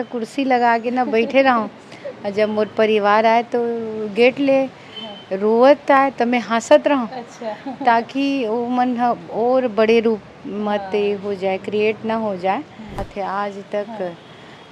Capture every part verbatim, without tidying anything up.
कुर्सी लगा के ना बैठे रहूँ। और जब मोर परिवार आए तो गेट ले रोवत आए तो मैं हंसत रहूँ, अच्छा। ताकि वो मन ह और बड़े रूप मत हाँ। हो जाए, क्रिएट ना हो जाए। थे आज तक हाँ।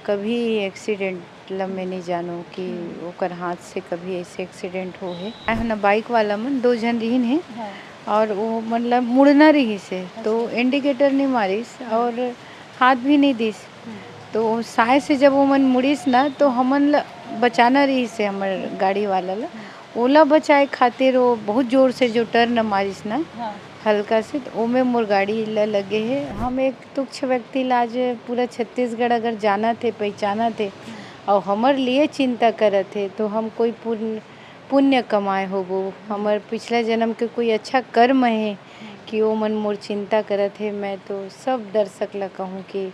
कभी एक्सीडेंट मतलब मैं नहीं जानूँ कि ओकर हाथ से कभी ऐसे एक्सीडेंट हो है। आए हो ना बाइक वाला मन दो झन रहिन है हाँ। और वो मतलब मुड़ना रहिस है तो अच्छा। इंडिकेटर नहीं मारिस हाँ। और हाथ भी नहीं दिस। हम्म। तो साय से जब वो मन मुड़िस ना तो हमन ला बचाना रहिस है हमर गाड़ी वाला ला। हम्म। ओला बचाए खातिर वो बहुत जोर से जो टर्न मारिस ना हाँ। हल्का से, तो ओमे मोर गाड़ी ला लगे है। हम एक तुच्छ व्यक्ति ला आज पूरा छत्तीसगढ़ अगर जानत हे, पहिचानत हे, हम्म। और हमर लिए चिंता करत हे, तो हम कोई पुण्य, पुण्य कमाए होबो। हम्म। हमर पिछला जन्म के कोई अच्छा कर्म हे हम्म। कि वो मन मोर चिंता करत हे। मैं तो सब दर्शक ला कहूँ कि हम्म।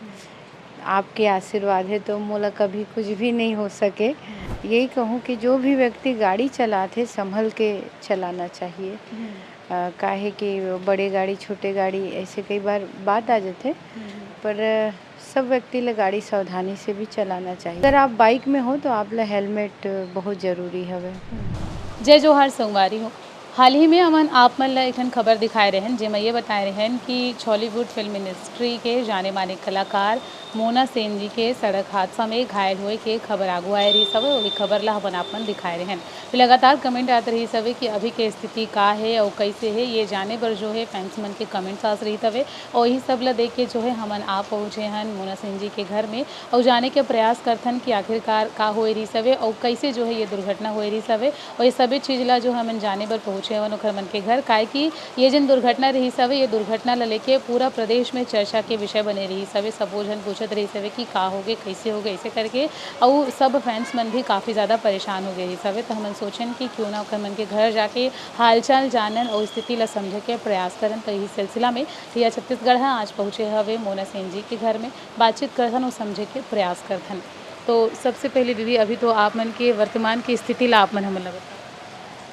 आपके आशीर्वाद है तो मोला कभी कुछ भी नहीं हो सके। हम्म। यही कहूँ कि जो भी व्यक्ति गाड़ी चलात हे, संभल के चलाना चाहिए। हम्म। अ, काहे कि बड़े गाड़ी, छोटे गाड़ी, ऐसे कई बार बात आ जाथे, हम्म। पर, अ, सब व्यक्ति ल गाड़ी सावधानी से भी चलाना चाहिए। अगर आप बाइक में हो, तो आप ल हेलमेट बहुत जरूरी हवे। हम्म। जय जोहार संगवारी हो। हाल ही में हमन आप मन ल एक ठन खबर दिखाए रहेन, जेमा ये बताए रहेन कि छॉलीवुड फिल्म इंडस्ट्री के जाने माने कलाकार मोना सेन जी के सड़क हादसा में घायल होए के खबर आगू आए रहिस हवे। वही खबर ला हमन आप मन दिखाए रहेन। फिर लगातार कमेंट आत रहिस हवे कि अभी के स्थिति का हे अउ कइसे हे, ये जाने बर जो हे फैंस मन के कमेंट्स आस रहित हवे। अउ यही सब ल देख के जो हे हमन आ पहुँचे हन मोना सेन जी के घर में अउ जाने के प्रयास करथन कि आखिरकार का होए रहिस हवे अउ कइसे जो हे ये दुर्घटना होए रहिस हवे। अउ ये सभी चीज ला जो हमन जाने बर पहुँचे हवन ओखर मन के घर, काहे कि ये जेन दुर्घटना रहिस हवे, ये दुर्घटना ल लेके पूरा प्रदेश में चर्चा के विषय बने रहिस हवे। सबो झन पूछत रहिस हवे कि का होगे, कइसे होगे, अइसे करके। अउ सब फैंस मन भी काफ़ी ज़्यादा परेशान हो गए रहिस हवे। तो हमन सोचेन कि क्यों ना ओखर मन के घर जाके हालचाल जानन अउ स्थिति ला समझे के प्रयास करन। तो यही सिलसिला में टिया छत्तीसगढ़ ह आज पहुँचे हवे मोना सेन जी के घर में, बातचीत करथन अउ समझे के प्रयास करथन। तो सबसे पहले दीदी, अभी तो आप मन के वर्तमान की स्थिति ला आप मन हमन ला बताओ।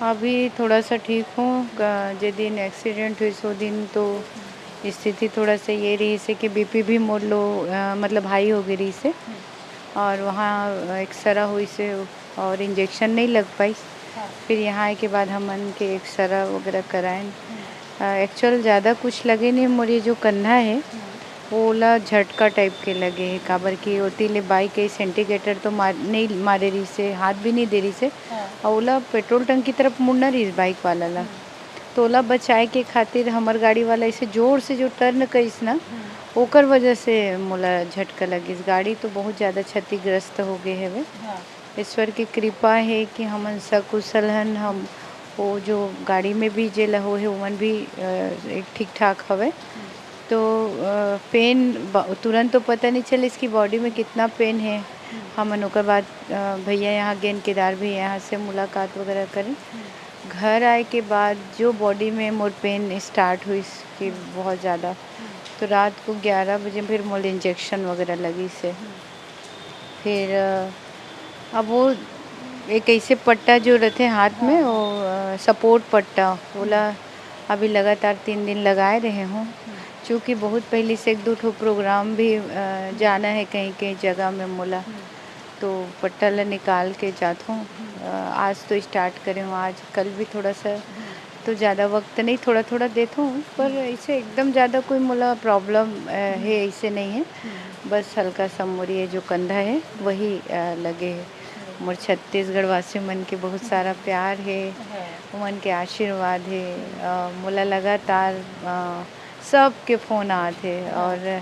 अभी थोड़ा सा ठीक हूँ। क-, जे दिन एक्सीडेंट हुई, सो दिन तो स्थिति थोड़ा सा ये रहिस हे कि बीपी भी मोर लो, अ, मतलब हाई हो गई रहिस हे। हम्म। और वहाँ एक्सरा हुई से और इंजेक्शन नहीं लग पाइस। हाँ। फिर यहाँ आए के बाद हमन के एक्सरा वगैरह कराएन। हम्म। अ, एक्चुअल ज़्यादा कुछ लगे नहीं, मोर ये जो कंधा है, हम्म। वो ओला झटका टाइप के लगे है, काबर कि ओती ले बाइक ऐसे इंडिकेटर तो मार, नहीं मारे रहिस हे, हाथ भी नहीं दे रहिस हे। हाँ। और ओला पेट्रोल टंकी तरफ मुड़ना रहिस बाइक वाला ला। हम्म। तो ओला बचाए के खातिर हमर गाड़ी वाला ऐसे जोर से जो टर्न करिस ना, हम्म। ओकर वजह से मोला झटका लगिस। गाड़ी तो बहुत ज़्यादा क्षतिग्रस्त हो गए हवे। हाँ। ईश्वर की कृपा है कि हमन सकुशल हन। हम वो जो गाड़ी में भी जेला हो है, ओमन भी, अ, एक ठीक ठाक हवे। हम्म। तो, अ, पेन ब-, तुरंत तो पता नहीं चलिस कि बॉडी में कितना पेन है। हम्म। हमन ओकर बाद, अ, भैया यहाँ गेन, केदार भैया यहाँ से मुलाकात वगैरह करें। हम्म। घर आए के बाद जो बॉडी में मोर पेन स्टार्ट हुई कि हम्म। बहुत ज़्यादा, हम्म। तो रात को ग्यारह बजे फिर मोला इंजेक्शन वगैरह लगिस हे। हम्म। फिर, अ, अब वो एक ऐसे पट्टा जो रहते हाथ में, हाँ, वो, हाँ। अ, सपोर्ट पट्टा, ओला हम्म। अभी लगातार तीन दिन लगाए रहे हूँ। हम्म। चूँकि बहुत पहले से एक दो ठो प्रोग्राम भी, अ, हम्म। जाना है कहीं, कहीं जगह में मोला, हम्म। तो पट्टा ला निकाल के जात हूँ। हम्म। अ, आज तो स्टार्ट करे हूँ, आज कल भी थोड़ा सा हम्म। तो ज़्यादा वक्त नहीं, थोड़ा-थोड़ा देथों, पर हम्म। ऐसे एकदम ज़्यादा कोई मोला प्रॉब्लम, अ, हम्म। है, ऐसे नहीं है। हम्म। बस हल्का सा मोर ये जो कंधा है, वही, अ, लगे है। हम्म। मोर छत्तीसगढ़ वासी मन के बहुत सारा प्यार है, हाँ। उमन के आशीर्वाद है। हम्म। अ, मोला लगातार, अ, सबके फ़ोन आत हे हाँ। और, अ,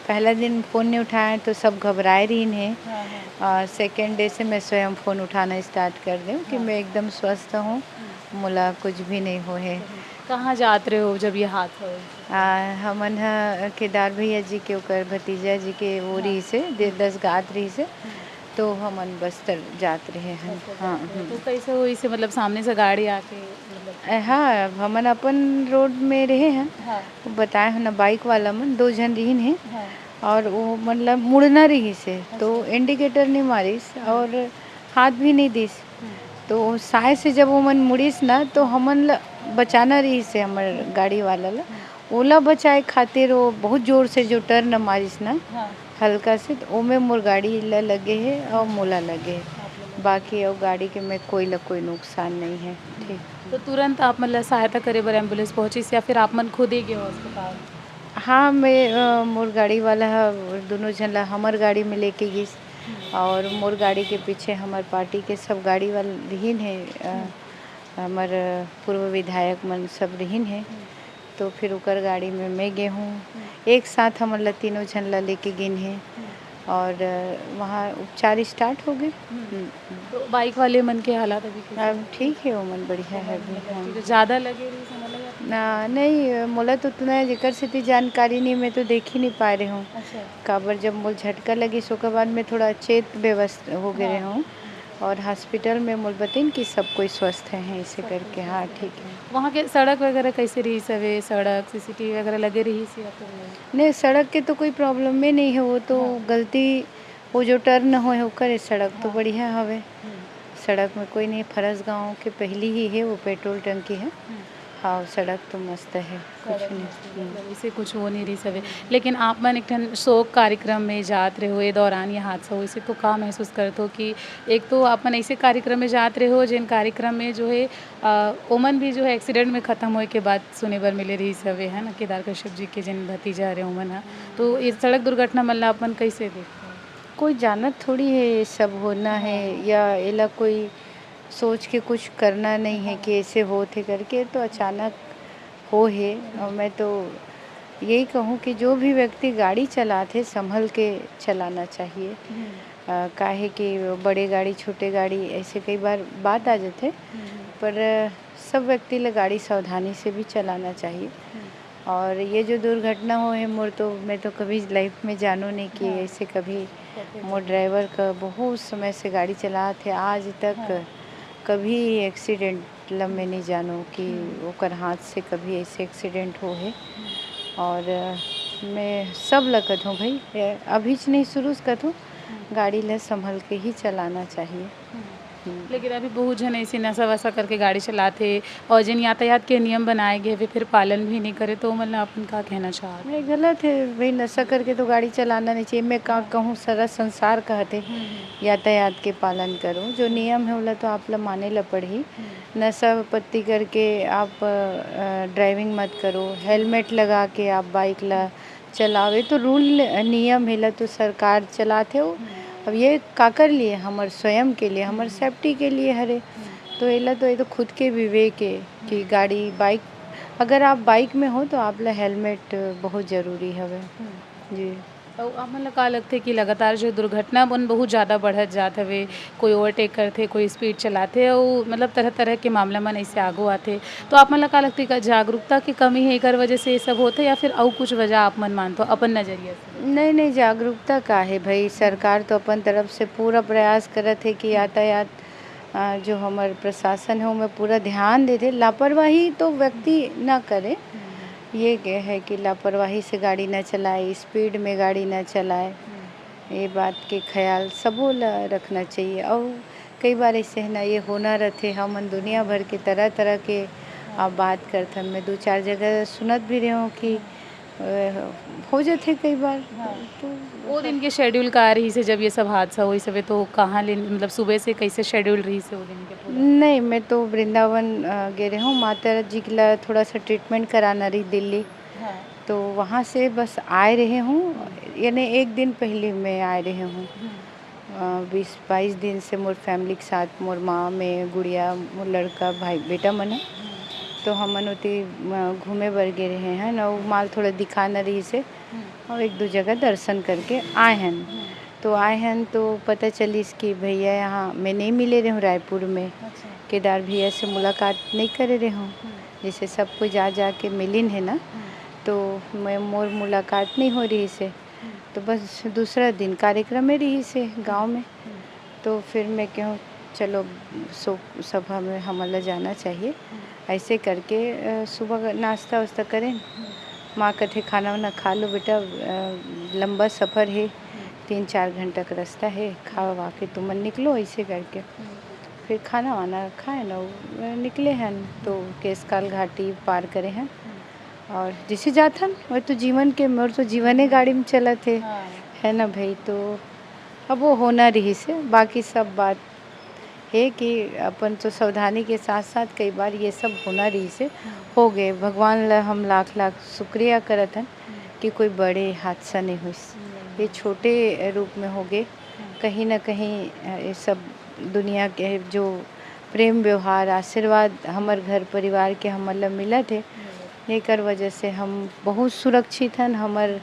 पहला दिन फ़ोन नहीं उठाए तो सब घबराए रहिन हे। हाँ, हाँ। और सेकंड डे से मैं स्वयं फ़ोन उठाना स्टार्ट कर दें कि हाँ। मैं एकदम स्वस्थ हूँ, हम्म। मोला कुछ भी नहीं हो हे। हम्म। कहाँ जात रहे हो जब ये हादसा हुआ? आ, हमन ह केदार भैया जी के, ओकर भतीजा जी के वो हाँ। रहिस हे, दे-, दस गात रहिस हे, हम्म। तो हमन बस्तर जात रहे हन। अच्छा, हाँ, जात रहे। हम्म। तो कैसे हुई से, मतलब, सामने से गाड़ी आके, मतलब? अ, हाँ, अब हमन अपन रोड में रहे हन। हाँ। बताए हो ना, बाइक वाला मन दो झन रहिन हे हाँ। और वो, मतलब, मुड़ना रहिस हे, तो अच्छा। इंडिकेटर नहीं मारिस हम्म। और हाथ भी नहीं दिस। हम्म। तो साय से जब वो मन मुड़िस ना, तो हमन ला बचाना रहिस हे हमर हम्म। गाड़ी वाला ला। हम्म। ओला बचाए खातिर वो बहुत जोर से जो टर्न मारिस ना, हाँ। हल्का से, तो ओमे मोर गाड़ी ला लगे हे और मोला लगे हे। बाकी और गाड़ी के में कोई ला कोई नुकसान नहीं है। ठीक। तो तुरंत आप मन ला सहायता करे बर एम्बुलेंस पहुंचिस या फिर आप मन खुद ही गए हो अस्पताल? हाँ, मैं, अ, मोर गाड़ी वाला ह, दोनों झन ला हमर गाड़ी में लेके गिस और मोर गाड़ी के पीछे हमर पार्टी के सब गाड़ी वाले रिहिन हे, अ, हमर पूर्व विधायक मन सब रिहिन हे। तो फिर ओकर गाड़ी में मैं गे हूँ। एक साथ हमन ला तीनों झन ला लेके गिन हे और, अ, वहाँ उपचार स्टार्ट हो गए। हम्म। तो बाइक वाले मन के हालात अभी कैसे? अब ठीक है, ओमन बढ़िया है अभी। हाँ। तो ज़्यादा लगे रही समझ लगा? ना, नहीं, मोला तो उतना जेकर सेती जानकारी नहीं, मैं तो देख ही नहीं पा रही हूँ। अच्छा। काबर जब मोला झटका लगिस, ओकर बाद मैं थोड़ा चेत बेवस हो गए हाँ। हूँ और हॉस्पिटल में मोला बतिन कि सब कोई स्वस्थ है, ऐसे सब करके। कुछ हाँ, ठीक है। वहाँ के सड़क वगैरह कैसे रहिस हवे? सड़क, सीसीटीवी वगैरह लगे रहिस या फिर नहीं? नहीं, सड़क के तो कोई प्रॉब्लम में नहीं है, वो तो हाँ। गलती, वो जो टर्न होए ओकर है, सड़क तो हाँ। बढ़िया हवे। हम्म। सड़क में कोई नहीं, फरस गांव के पहली ही है, वो पेट्रोल टंकी है। हम्म। हाँ, सड़क तो मस्त है, कुछ सड़क नहीं। मस्त है, हम्म। मतलब, इसे कुछ हो नहीं रही सवे। लेकिन आप मन एक ठन शोक कार्यक्रम में जात रहे हो, ये दौरान ये हादसा हो, इसे तो का महसूस करत हो कि एक तो आप मन ऐसे कार्यक्रम में जात रहे हो, जिन कार्यक्रम में जो है, अ, ओमन भी जो है एक्सीडेंट में खत्म होए के बात सुने बर मिले रही सवे, है ना, केदार कश्यप जी के जिन भतीजा हरे ओमन ह। तो ये सड़क दुर्घटना मन ला आप मन कैसे देखते हो? कोई जानत थोड़ी है ये सब होना है, हाँ। या एला कोई सोच के कुछ करना नहीं है हाँ। कि ऐसे होत हे करके, तो अचानक हो हे। और मैं तो यही कहूँ कि जो भी व्यक्ति गाड़ी चलात हे, संभल के चलाना चाहिए। हम्म। अ, काहे कि बड़े गाड़ी, छोटे गाड़ी, ऐसे कई बार बात आ जाथे, हम्म। पर सब व्यक्ति ल गाड़ी सावधानी से भी चलाना चाहिए। हम्म। और ये जो दुर्घटना हो हे मोर, तो मैं तो कभी लाइफ में जानो नहीं कि हाँ। ऐसे कभी कभी मोर ड्राइवर का बहुत समय से गाड़ी चलात हे, आज तक हाँ। कभी एक्सीडेंट मतलब मैं नहीं जानो कि हम्म। ओकर हाथ से कभी ऐसे एक्सीडेंट हो हे। हम्म। और, अ, मैं सब ल कथों भाई, अ, अभी से नहीं शुरू से कथों, हम्म। गाड़ी ल संभल के ही चलाना चाहिए। हम्म। हम्म। लेकिन अभी बहुत झन ऐसे नशा वशा करके गाड़ी चलाथे और जिन यातायात के नियम बनाए गए हवे, फिर पालन भी नहीं करे, तो ओमन ला अपन का कहना चाहत? नहीं, गलत है भाई, नशा करके तो गाड़ी चलाना नहीं चाहिए। मैं का हाँ। कहूँ, सारा संसार कहते हम्म, हम्म। यातायात के पालन करो, जो नियम है ओला तो आप ला माने ला पड़ही। हम्म। नशा पत्ती करके आप, अ, ड्राइविंग मत करो, हेलमेट लगा के आप बाइक ला चलाओ, ये तो रूल नियम हे, ला तो सरकार चलाथे। वो हम्म। अब ये काकर लिए? हमर स्वयं के लिए, हमर हम्म। सेफ्टी के लिए हरे। हम्म। तो एला तो, ये तो खुद के विवेक है कि हम्म। गाड़ी, बाइक, अगर आप बाइक में हो तो आप ला हेलमेट बहुत ज़रूरी हवे। हम्म। जी। तो आप मन ला का लगथे कि लगातार जो दुर्घटना मन बहुत ज़्यादा बढ़त जात हवे, कोई ओवरटेक करथे, कोई स्पीड चलाथे, अउ मतलब तरह-तरह के मामला मन ऐसे आगू आथे, तो आप मन ला का लगथे कि जागरूकता के कमी है, एकर वजह से ये सब होथे या फिर अउ कुछ वजह आप मन मानथो अपन नजरिया से? नहीं, नहीं, जागरूकता का है भाई, सरकार तो अपन तरफ से पूरा प्रयास करत है कि यातायात, अ, जो हमर प्रशासन है, ओमे पूरा ध्यान देथे। लापरवाही तो व्यक्ति ना करे, ये के है कि लापरवाही से गाड़ी ना चलाए, स्पीड में गाड़ी ना चलाए, ये बात के ख्याल सबो ला रखना चाहिए। अउ कई बार ऐसे है ना, ये होना रथे, हमन दुनिया भर के तरह-तरह के, आ, बात करथन। मैं दू चार जगह सुनत भी रहे हूँ कि, अ, हो जथे कई बार। हाँ। तो वो दिन के शेड्यूल का रहिस हे, जब ये सब हादसा होइस हवे, तो कहाँ ले, मतलब, सुबह से कैसे शेड्यूल रहिस हे वो दिन के पूरा? नहीं, मैं तो वृंदावन, अ, गे रहे हूँ, माता जी के ला थोड़ा सा ट्रीटमेंट कराना रही दिल्ली। हाँ। तो वहाँ से बस आए रहे हूँ, यानी एक दिन पहले मैं आए रहे हूँ। हम्म। अ, बीस बाईस दिन से मोर फैमिली के साथ, मोर माँ, मैं, गुड़िया, मोर लड़का, भाई, बेटा मन ह। हम्म। तो हमन ओती, अ, घूमे बर गे रहे हन, अउ माल थोड़ा दिखाना रहिस हे, हम्म। अउ एक दू जगह दर्शन करके आए हन। हम्म। तो आए हन तो पता चलिस कि भैया यहाँ मैं नहीं मिले रहे हूँ रायपुर में, अच्छा। केदार भैया से मुलाकात नहीं करे रहे हूँ। हम्म। जैसे सब कोई जा जा के मिलिन है ना, हम्म। तो मैं, मोर मुलाकात नहीं हो रहिस हे। हम्म। तो बस दूसरा दिन कार्यक्रम में रहिस हे गाँव में। हम्म। तो फिर मैं कहूँ, "चलो, शोक सभा में हमन ला जाना चाहिए।" हम्म। ऐसे करके, अ, सुबह का नाश्ता वास्ता करें। हम्म। माँ कथे, "खाना वाना खा लो बेटा, अ, लंबा सफ़र है, हम्म। तीन चार घंटा का रास्ता है, खा वा के तुमन निकलो," ऐसे करके। हम्म। फिर खाना वाना खाए ना, अ, निकले हन, तो केसकाल घाटी पार करे हन। हम्म। और जैसे जाथन, वो तो जीवन के, मोर तो जीवने गाड़ी में चलत हे। हाँ। है ना भाई, तो अब वो होना रहिस हे, बाकी सब बात हे कि अपन तो सावधानी के साथ-साथ कई बार ये सब होना रहिस हे, हो गे। भगवान ला हम लाख-लाख शुक्रिया करत हन कि कोई बड़े हादसा नहीं होइस। ये छोटे रूप में हो गे। कहीं न कहीं, अ, ये सब दुनिया के जो प्रेम व्यवहार, आशीर्वाद हमर घर परिवार के हमन ला मिलत हे, एकर वजह से हम बहुत सुरक्षित हन। हमर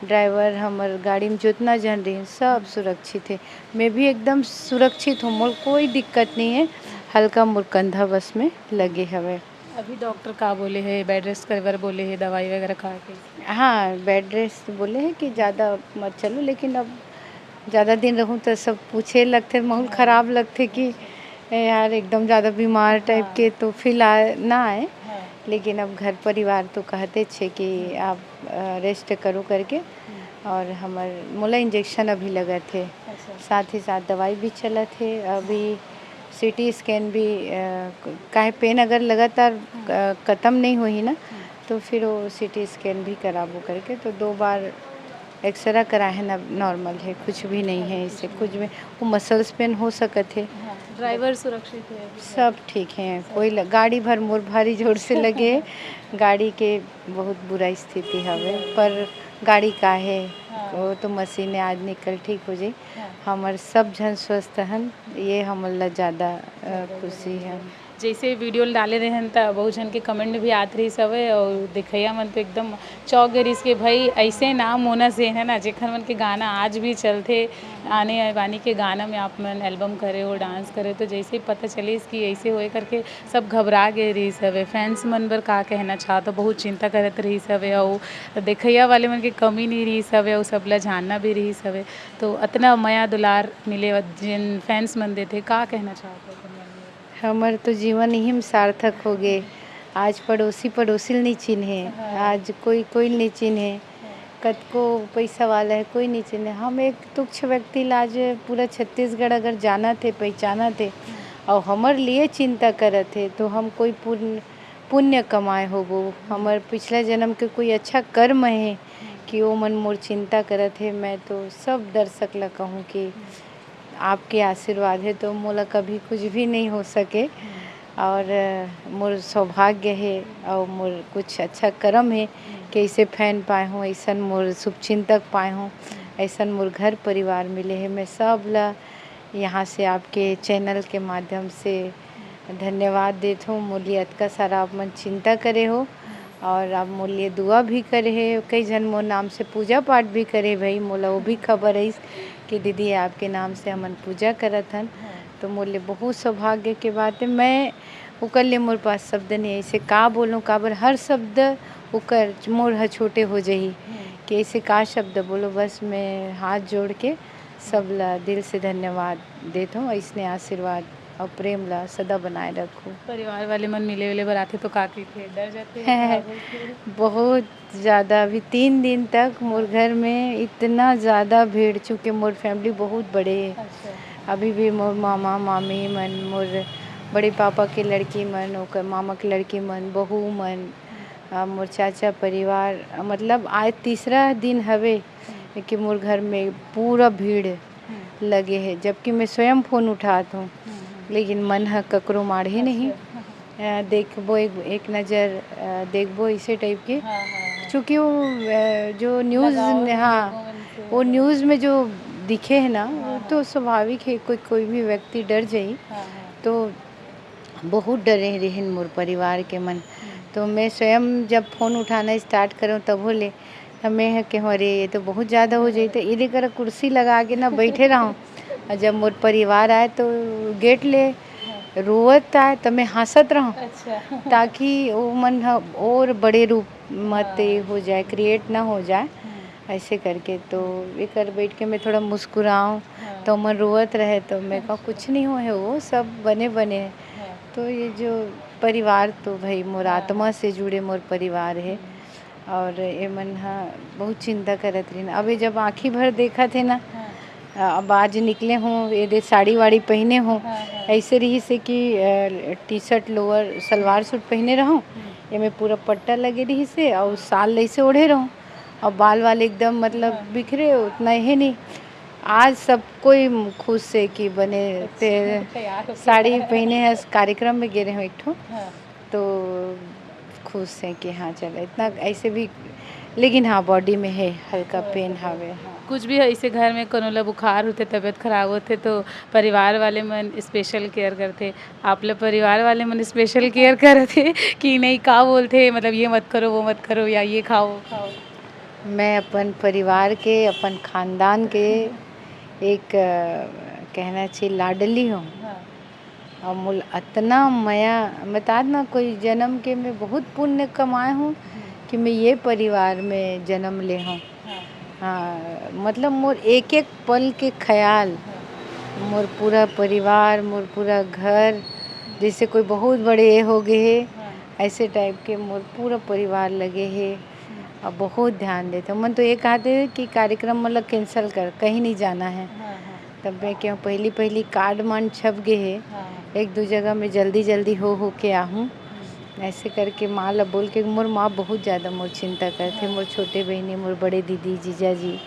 ड्राइवर, हमर गाड़ी में जितना झन रहिन, सब सुरक्षित हे। मैं भी एकदम सुरक्षित हूँ, मोर कोई दिक्कत नहीं है। हल्का मोर कंधा बस में लगे हवे। अभी डॉक्टर का बोले हे, बेड रेस्ट करे बर बोले हे, दवाई वगैरह खा के? हाँ, बेड रेस्ट बोले हे कि ज़्यादा मत चलो, लेकिन अब ज़्यादा दिन रहूँ तो सब पूछे लगथे, माहौल हाँ। खराब लगथे कि "ए यार, एकदम ज़्यादा बीमार टाइप हाँ। के, तो फिलहाल ना आए।" हाँ। लेकिन अब घर परिवार तो कहते छे कि हम्म। आप, अ, रेस्ट करो करके। हम्म। और हमर, मोला इंजेक्शन अभी लगत हे, अच्छा। साथ ही साथ दवाई भी चलत हे। अभी सीटी स्कैन भी, अ, क-, काहे पेन अगर लगातार, हम्म। अ, खत्म नहीं होही ना, हम्म। तो फिर वो सीटी स्कैन भी कराबो करके, तो दो बार एक्सरा कराए हे ना, नॉर्मल हे, कुछ भी नहीं है इसे, कुछ भी। वो मसल्स पेन हो सकत हे। हाँ, ड्राइवर सुरक्षित है अभी? सब ठीक है, कोई ल-, गाड़ी भर मोर भारी जोर से लगे, गाड़ी के बहुत बुरा स्थिति हवे, पर गाड़ी का है, हाँ। वो तो मशीन है, आज निकल ठीक हो जाई। हाँ। हमर सब झन स्वस्थ हन, ये हमन ला ज़्यादा, अ, खुशी है। जैसे वीडियो ल डाले रहेन, त बहुत झन के कमेंट भी आत रहिस हवे, और देखइया मन तो एकदम चौंक गे रहिस के भाई, ऐसे ना मोना से, है ना, जेखर मन के गाना आज भी चलथे, आने बानी के गाना में आप मन एल्बम करे हो, डांस करे हो, तो जैसे ही पता चलिस कि ऐसे होए करके, सब घबरा गे रहिस हवे। फैंस मन बर का कहना चाहत हो? बहुत चिंता करत रहिस हवे, अउ देखइया वाले मन के कमी नहीं रहिस हवे, अउ सबला जानना भी रहिस हवे। तो अतना मया दुलार मिले, जेन फैंस मन देथे, का कहना चाहत हो अपन मन में? हमर तो जीवन इही में सार्थक हो गे। आज पड़ोसी पड़ोसी ल नहीं चिन्हे, हाँ। आज कोई कोई ल नहीं चिन्हे, हाँ। कतको पैसा वाला है, कोई नहीं चिन्हे। हम एक तुच्छ व्यक्ति ला आज पूरा छत्तीसगढ़ अगर जानत हे, पहचानत हे, और हमर लिए चिंता करत हे, तो हम कोई पुण्य, पुण्य कमाए होबो। हमर पिछला जन्म के कोई अच्छा कर्म हे कि वो मन मोर चिंता करत हे। मैं तो सब दर्शक ला कहूँ कि आपके आशीर्वाद हे तो मोला कभी कुछ भी नहीं हो सके। और, अ, मोर सौभाग्य हे और मोर कुछ अच्छा करम हे कि ऐसे फैन पाए हूँ, ऐसन मोर शुभचिंतक पाए हूँ, ऐसन मोर घर परिवार मिले हे। मैं सब ला यहाँ से आपके चैनल के माध्यम से धन्यवाद देत हूँ। मोर लिए अतका सारा आप मन चिंता करे हो और आप मोर लिए दुआ भी करे हे। कई झन मोर नाम से पूजा पाठ भी करे भाई, मोला वो भी खबर रहिस कि दीदी आपके नाम से हमन पूजा करत हन। हाँ। तो मोर लिए बहुत सौभाग्य के बात है। मैं ओकर लिए मोर पास शब्द नहीं है, इसे का बोलूँ, काबर हर शब्द ओकर मोर ह छोटे हो जाही हम्म। कि ऐसे का शब्द बोलो। बस मैं हाथ जोड़ के सब ला दिल से धन्यवाद देत हूँ, ऐसने आशीर्वाद और प्रेम ला सदा बनाए रखो। परिवार वाले मन मिले विले बर आथे तो का कहिथे, डर जाथे? बहुत ज़्यादा। अभी तीन दिन तक मोर घर में इतना ज़्यादा भीड़, चूँकि मोर फैमिली बहुत बड़े है। अच्छा। अभी भी मोर मामा मामी मन, मोर बड़े पापा के लड़की मन, ओकर मामा के लड़की मन, बहू मन, आ, मोर चाचा परिवार, आ, मतलब आज तीसरा दिन हवे कि मोर घर में पूरा भीड़ हम्म। लगे हे, जबकि मैं स्वयं फोन उठात हूँ, हम्म, हम्म। लेकिन मन ह ककरो माढ़े नहीं। अच्छा। अ, देखबो एक, एक नज़र, अ, देखबो इसे टाइप के। हाँ, हाँ, हाँ। चूँकि वो, अ, जो न्यूज़ लगाव ने, है हाँ, लोगों से। वो न्यूज़ में जो दिखे है ना, हाँ, वो हाँ। तो स्वाभाविक है, कोई, कोई भी व्यक्ति डर जाई। हाँ, हाँ। तो बहुत डरे रहिन मोर परिवार के मन। हम्म। तो मैं स्वयं जब फोन उठाना स्टार्ट करूँ तब ले, त मैं ह केहूँ, "अरे, ये तो बहुत ज़्यादा हो जाई।" तो इधर कर कुर्सी लगा के ना बैठे रहूँ। और जब मोर परिवार आए तो गेट ले हाँ। रोवत आए तो मैं हँसत रहूँ। अच्छा। ताकि वो मन ह और बड़े रूप मत हाँ। हो जाए, क्रिएट ना हो जाए। हम्म। ऐसे करके तो एकर बैठ के मैं थोड़ा मुस्कुराऊँ, हाँ। तो मन रोवत रहे, तो मैं कहा, "कुछ नहीं हो है, वो सब बने बने है।" हाँ। तो ये जो परिवार तो भाई मोर हाँ। आत्मा से जुड़े मोर परिवार है। हम्म। और ये मन ह बहुत चिंता करत रहिन। अब ये जब आँखी भर देखत हे ना, हाँ। अ, अब आज निकले हूँ, ये दे साड़ी वाड़ी पहने हूँ, हाँ, हाँ। ऐसे रहिस हे कि, अ, T shirt, lower, salwar suit पहने रहूँ, हम्म। ये में पूरा पट्टा लगे रहिस हे और शाल ऐसे ओढ़े रहूँ। अब बाल वाल एकदम मतलब हाँ। बिखरे, उतना है नहीं। आज सब कोई खुश है कि बने अच्छा, ते तैयार होके साड़ी आया। पहने हैं, कार्यक्रम में गे रहे हो एक ठो। हाँ। तो खुश है कि हाँ, चलो, इतना ऐसे भी, लेकिन हाँ, बॉडी में है, हल्का पेन हवे। हाँ। कुछ भी ऐसे घर में कोनो ला बुखार होथे, तबीयत खराब होथे, तो परिवार वाले मन स्पेशल केयर करथे। आप ला परिवार वाले मन स्पेशल केयर करथे कि नहीं, का बोलथे, मतलब, "ये मत करो, वो मत करो, या ये खाओ, वो खाओ"? मैं अपन परिवार के, अपन खानदान के एक, अ, कहना चाहिए, लाडली हूँ। हाँ। अउ मोला अतना मया, बतात ना, कोई जन्म के मैं बहुत पुण्य कमाए हूँ हम्म। कि मैं ये परिवार में जन्म ले हूँ। हाँ। हाँ, मतलब, मोर एक-एक पल के ख़याल, हाँ। मोर पूरा परिवार, मोर पूरा घर, जैसे कोई बहुत बड़े ये हो गए हे, हाँ। ऐसे टाइप के मोर पूरा परिवार लगे हे। हम्म। अउ बहुत ध्यान देथे। मन तो ये कहथे कि कार्यक्रम मतलब कैंसिल कर, कहीं नहीं जाना है। हाँ, हाँ। तब मैं कहूँ, पहली-पहली कार्ड मन छप गए हे, हाँ। एक दो जगह में जल्दी-जल्दी हो, हो के आहूँ। हम्म। ऐसे करके माँ ला बोल के, मोर माँ बहुत ज़्यादा मोर चिंता करथे, हाँ। मोर छोटे बहिनी, मोर बड़े दीदी, जीजा जी,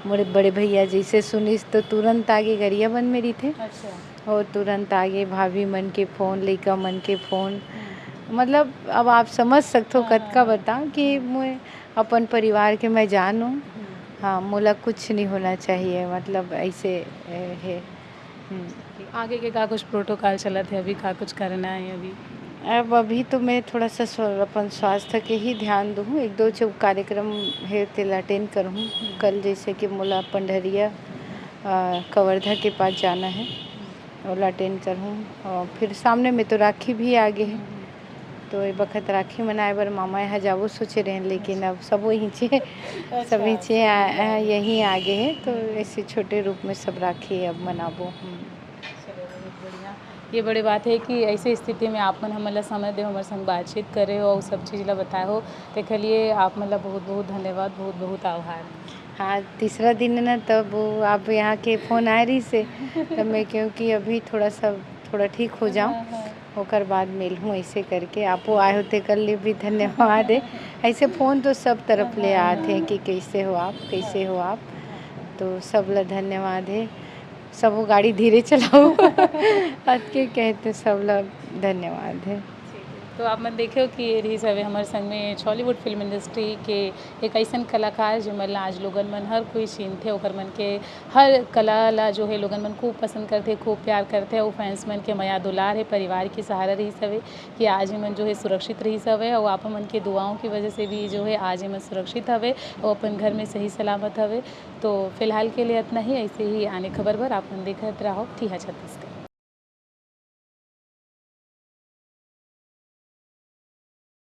मोर बड़े भैया, जैसे सुनिस तो तुरंत आगे गरियाबंद में रहिथे। अच्छा। और तुरंत आगे भाभी मन के फोन, लइका मन के फोन। हम्म। मतलब, अब आप समझ सकथो, हाँ, कतका हाँ, हाँ। बताओ कि हम्म। मैं अपन परिवार के मैं जानूँ। हम्म। हाँ, मोला कुछ नहीं होना चाहिए, मतलब, ऐसे, ए, हे। हम्म। आगे के का कुछ प्रोटोकॉल चलत हे अभी, का कुछ करना है अभी? अब अभी तो मैं थोड़ा सा स्व-, अपन स्वास्थ्य के ही ध्यान दूँ। एक दो जो कार्यक्रम हे, तेला अटेंड करूँ। हम्म। कल जैसे कि मोला पंडरिया, अ, कवर्धा के पास जाना है, ओला अटेंड करूँ। और फिर सामने में तो राखी भी आगे हे। हम्म। तो ये बखत राखी मनाए बर मामा यहाँ जाबो सोचे रहेन, लेकिन अब सबो हिंचे, अच्छा, सब हिंचे आ, सब आ, यहीं आगे हे, तो हम्म। ऐसे छोटे रूप में सब राखी अब मनाबो। हम्म। चलो, बहुत बढ़िया। ये बड़े बात है कि ऐसे स्थिति में आप मन हमन ला समय दे, हमर संग बातचीत करे हो और सब चीज़ ला बताए हो, तेखर लिए आप मन ला बहुत बहुत धन्यवाद, बहुत बहुत आभार। हाँ, तीसरा दिन ना, तब वो आप यहाँ के फोन आए रहिस हे, तब मैं कहूँ कि अभी थोड़ा सा, थोड़ा ठीक हो जाऊँ। हाँ, हाँ। ओकर बाद मिलहूँ, ऐसे करके आपो आए हो, तेकर लिए भी धन्यवाद हे। ऐसे फोन तो सब तरफ ले हाँ, आत हे हाँ। कि कैसे हो आप, कैसे हो आप, तो सब ला धन्यवाद हे। सबो गाड़ी धीरे चलाओ। अतके कहते सब ला धन्यवाद हे। तो आप मन देखे हो कि ये रहिस हवे हमर संग में Chhollywood film industry के एक अइसन कलाकार, जेमन ला आज लोगन मन हर कोई चिन्हथे, ओकर मन के हर कला ला जो है लोगन मन खूब पसंद करथे, खूब प्यार करथे, अउ फैंस मन के मया दुलार हे, परिवार के सहारा रहिस हवे कि आज एमन जो है सुरक्षित रहिस हवे, अउ आप मन के दुआओं की वजह से भी जो है आज एमन सुरक्षित हवे, अउ अपन घर में सही सलामत हवे। तो फिलहाल के लिए इतना ही, ऐसे ही आने खबर बर आप मन देखत रहो ठिहा छत्तीसगढ़।